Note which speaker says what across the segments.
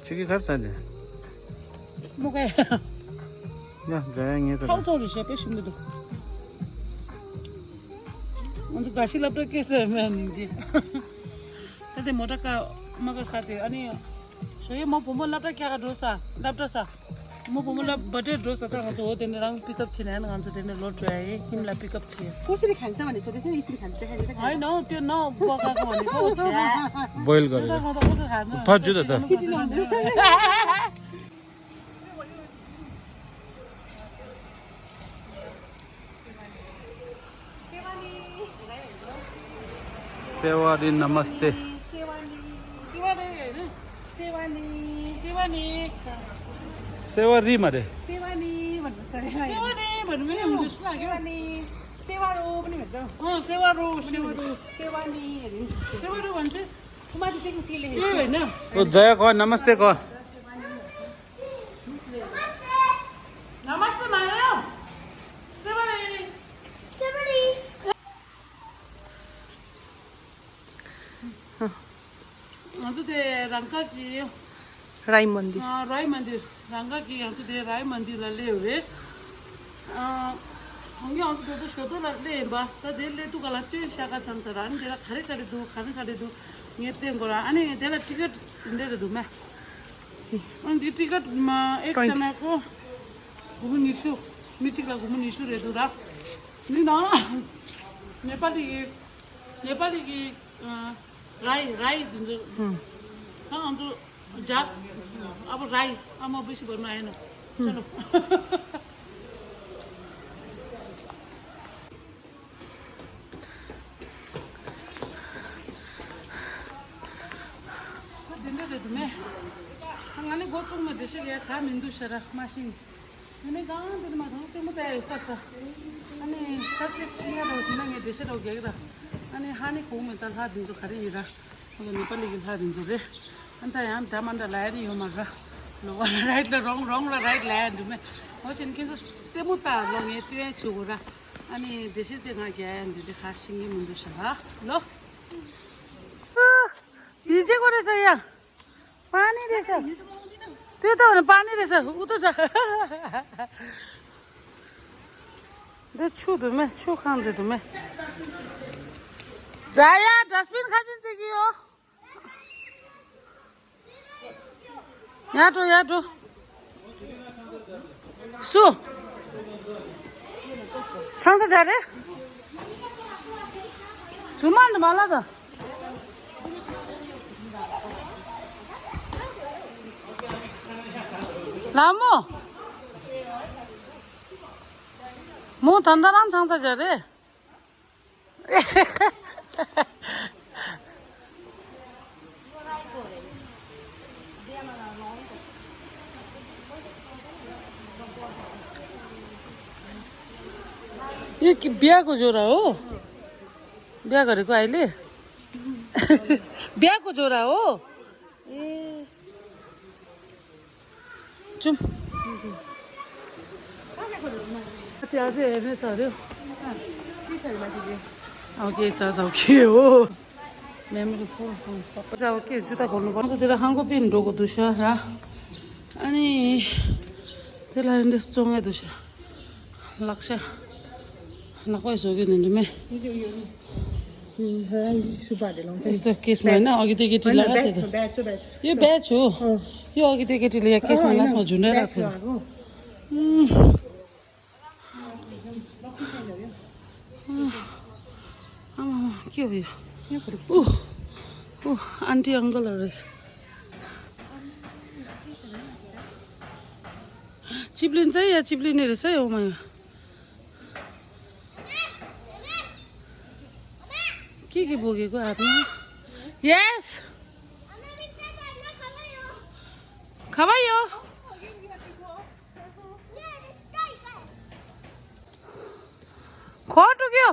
Speaker 1: 저기 갈사네.
Speaker 2: 뭐가?
Speaker 1: 야, 자양이 또.
Speaker 2: 차우차우를 시작해 심어도. 먼저 가실랍도 깨서면 이제. 근데 뭐랄까 엄마가 사대 아니 저희 뭐 보면 랍다 캐가 도사 랍다사 뭐 보면 랍 버터 도사 다 가서 어디랑 픽업 치는 간서 되는 로드에 힘라 픽업 치.
Speaker 3: 호스리 간사만이 저한테 이슬이 간사 해야
Speaker 2: I know त्यो न बगाको भनेको छ्या
Speaker 1: बोइल गरेर.
Speaker 2: म त कसो खानु
Speaker 1: थज्जु त. सेवारी नमस्ते. सेवारी मारे.
Speaker 3: सेवानी भन्नु सरे
Speaker 2: सेवानी भन्नु पनि हुन्छ लाग्यो
Speaker 3: सेवानी सेवारो पनि भन्छ
Speaker 2: सेवारो
Speaker 3: सेवानी
Speaker 2: सेवारो भन्छ
Speaker 3: कुमारी चाहिँ मुस्किलले
Speaker 2: ए हैन
Speaker 1: ओ जया कह नमस्ते कह.
Speaker 2: नमस्ते माया सेवानी हजुर त्यो रंकाकी
Speaker 3: राई मन्दिर
Speaker 2: राई मंदिर रंकाकी हजुर त्यो राई मन्दिरले हेरेस हंगे हजुर त्यो सोतो लाग्ले बा त देले तु गलत शाखा संसार अनि तेरा खाने दु यते गरा अनि तेला टिकट हिँडेर दुमा अनि त्यो टिकटमा एक जनाको घुम्निसु मिचिकला घुम्निसु रे दुरा नि न नेपाली कि राई दिन्छ अन्त जात अब राई म बेसी भन्नु आएन चलो दिँदै दुमे थांनानै गचुङमा त्यसै खा मिन्दु सरा मासिङ अनि गाउँमा त्यो मात्रै आयो सक्छ अनि साथै सियाहरू नङे त्यसै गेरा अनि हानेको म त थाहा दिन्छु खरे हिरा अब नेपालीको थाहा दिन्छु रे अन्त यहाँ धामन्डा ल्याएर यो मागा राइट र रङ र राइट ल्याएर दुमे होसिन किन त्यो मुता लगे त्यो छुरा अनि त्यसै चाहिँ नगे अनि त्यो खास सिङ्गी मुन्दु सरा ल भिजेको रहेछ यहाँ पानी रहेछ त्यो त भने पानी रहेछ उता छ छु धुमे छु खाँदै धुमे जाया डस्टबिन खाइन्छ कि हो याटो सु छाउँछ झारे झुमा अन्त मलाई त लामो म धन्दा राम छाउँछ झारे यो बिहाको जोरा हो बिहा गरेको अहिले बिहाको जोरा हो ए जुम त्यहाँ चाहिँ हेर्ने छ अरे अब के छ के हो मेमोरी फुल सबै अब के जुत्ता खोल्नु पर्छ त्यसलाई खाएको पिन ढोको दुछ र अनि त्यसलाई चोङ्गे दुछ लाग्छ नकै सोकिदिन्छु मे यस्तो केसमा होइन अघि त्यो केटी लगाएको थियो यो ब्याच हो यो अघि त्यो केटीले यहाँ केसमा लास्टमा झुन्डाइरहेको थियो के हो यो आन्टी अङ्कलहरू रहेछ चिप्लिन्छ है या चिप्लिने रहेछ है उमा के बोकेको हातमा यस खबायो खटुक्यो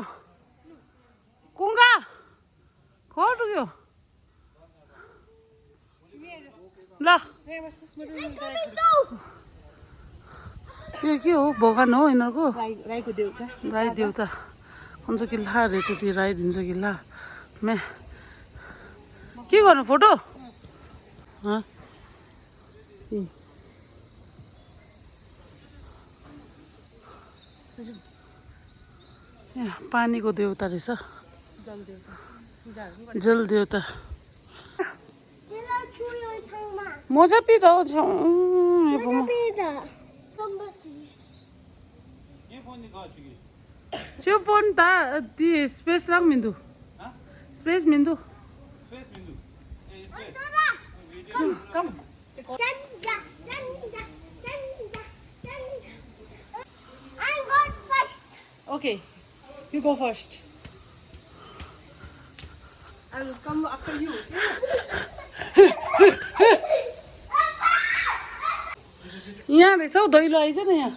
Speaker 2: कुङ्गा खटुक्यो ल यो के हो भगवान हो यिनीहरूको
Speaker 3: राईको देउता
Speaker 2: राई देउता कन्छ कि ला रेतो ती राई दिन्छ कि ला मैं के गर्नु फोटो पानीको देउता रहेछ जल देउता मोजा पिदा त्यो फोन त ती स्पेस राख मिन्दु space मिन्दु
Speaker 3: Come.
Speaker 4: I'm going first.
Speaker 3: Okay, you go first. I will come after you.
Speaker 2: यहाँ रहेछ हौ दैलो आइज न यहाँ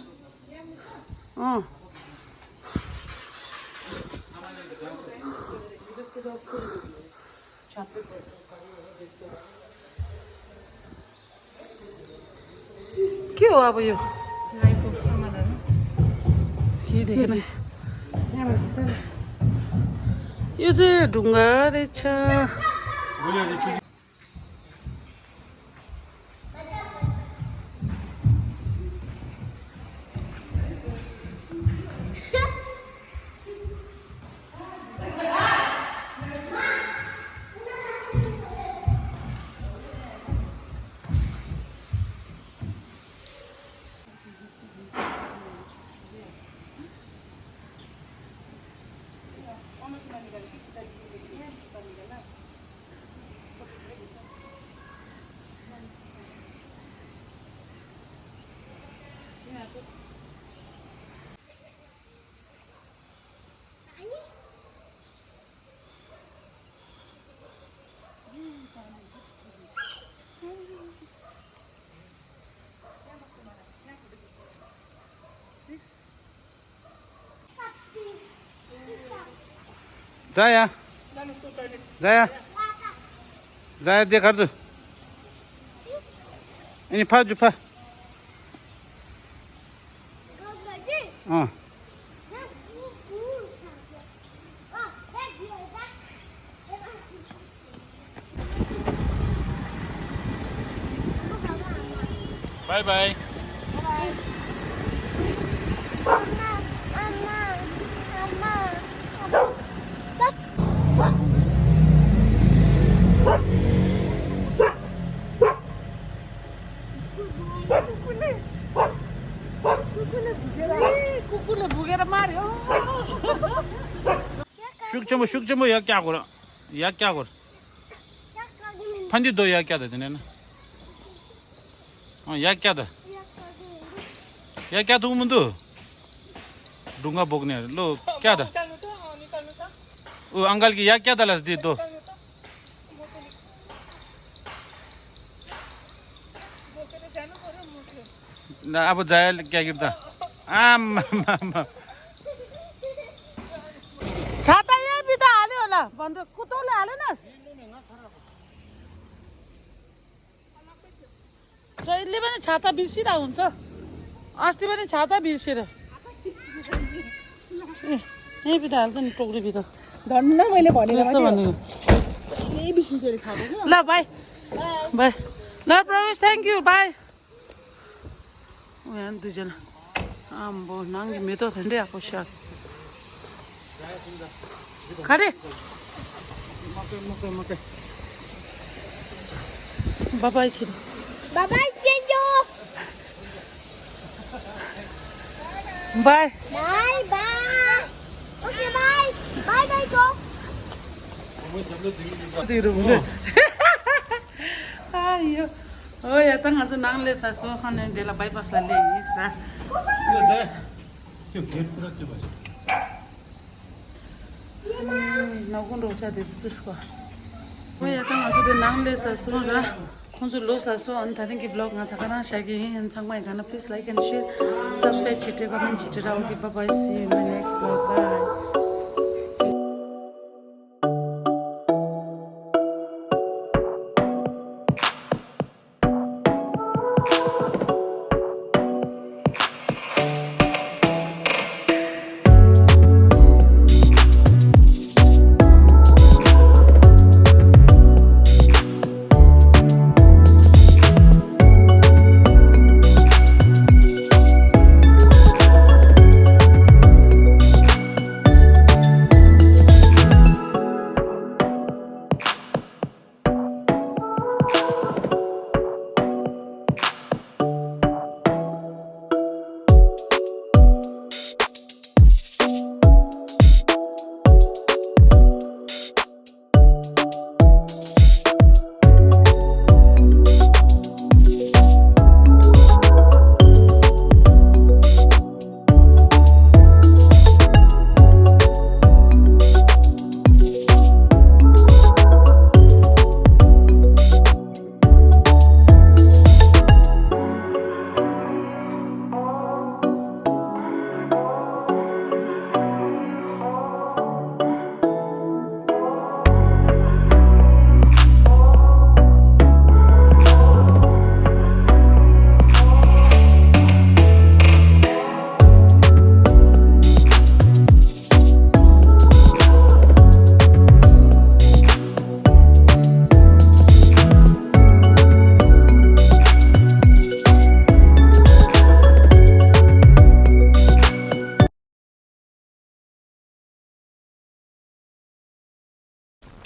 Speaker 2: के हो अब यो के देखेन यो चाहिँ ढुङ्गा रहेछ
Speaker 1: जाया जाया जाया देखार दु अनि फा जुफा बाय बाय
Speaker 2: कुकुरले भुगेर मार्यो
Speaker 1: शुक चमो या क्या कर फंदी दो या क्या देते ना या क्या था या क्या तू मुंदु डूंगा बोकने लो क्या था वो अंकल की या क्या था लस दी दो ना अब जाए क्या गिरता
Speaker 2: छाता यही बिता हाल्यो होला भनेर कुतौले हालेनस् जहिले पनि छाता बिर्सिरहेको हुन्छ अस्ति पनि छाता बिर्सेर यही बिता हाल्छ नि टोक्री बिता
Speaker 3: धन्न मैले भनेको
Speaker 2: यस्तो भनेको
Speaker 3: यही बिर्सिन्छ छाड्नु
Speaker 2: ल बाई बाई ल प्रवेश थ्याङ्क यू बाई यहाँ दुईजना आम्बो नाङ्गी मेतो ठन्डै आएको स्याट खरे मकै बाबाई छिरो
Speaker 4: Bye-bye, Kenjo.
Speaker 2: Bye
Speaker 4: Bye-bye. Okay, bye. Bye-bye, Joe.
Speaker 2: आयो हो या त आज नाङले सासु खने देला बाइपासला ले हिस्सा
Speaker 1: यो जाए त्यो गेट पुरा त्यो भयो
Speaker 2: नगुन रोचा दे त्यसको हो या त आज दे नाङले सासु र खन्सु लो सासु अनि थाने कि ब्लग ना थाकना शागी इन संगमा गाना please like and share subscribe छिटे कमेन्ट छिटे राउ कि bye see you in my next blog bye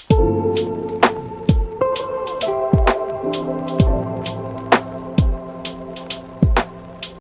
Speaker 4: Bye.